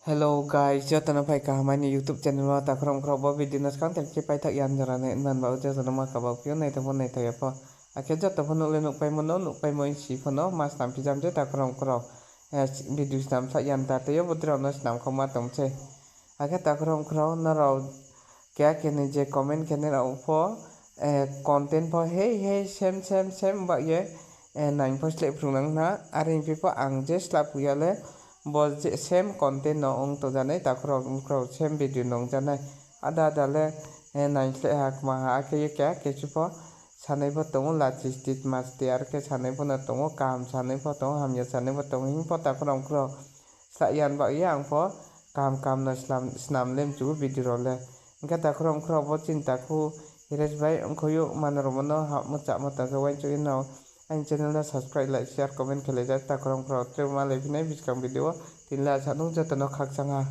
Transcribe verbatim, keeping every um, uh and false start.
Hello guys, joto no phai kaham aini YouTube channel wo. Takhu rao mkhu rao, bo video no skang tang khe paithak yan jora nai man ba, joto no ma kaba phi ou, naithao pho naithao ya pho. Akhe joto pho nuh le nuhpaimo no, nuhpaimo si pho no, ma snam phi jam je takhu rao mkhu rao. Video snam sa yan ta tei yo, bodei rao no snam khauma tong se. Akhe takhu rao mkhu rao, nrao keha keni je comment khe nai rao pho, content pho hei hei same same same bah ye, nai pho sleh phrung nang na, are phi pho ang je sla phuh ya le, bo je same content no ong tong ja nai, takhu rao mkhu rao same video no ong ja nai. Ada ada le, nai sleh ha kma ha, akhe ye keha kesu pho sanai pho tong ou, lachi stit masti, are khe sanai pho no tong ou, kaham sanai pho tong ou, hamya sanai pho tong ou, hing pho takhu rao mkhu rao. Sla yan bah ye ang pho kaham kaham no snam le mchu video rao le. Hing khe takhu rao mkhu rao, bo chini takhu Hiresh bai ongkhoi ou, mano rao mo no hamo chamo tang khe uaingsouh ye no aini channel no subscribe, like, share, comment khe lai ja takhu rao mkhu rao. Tre ma lai phi nai buskang video wo, tini le asa nung joto no khakchang ha.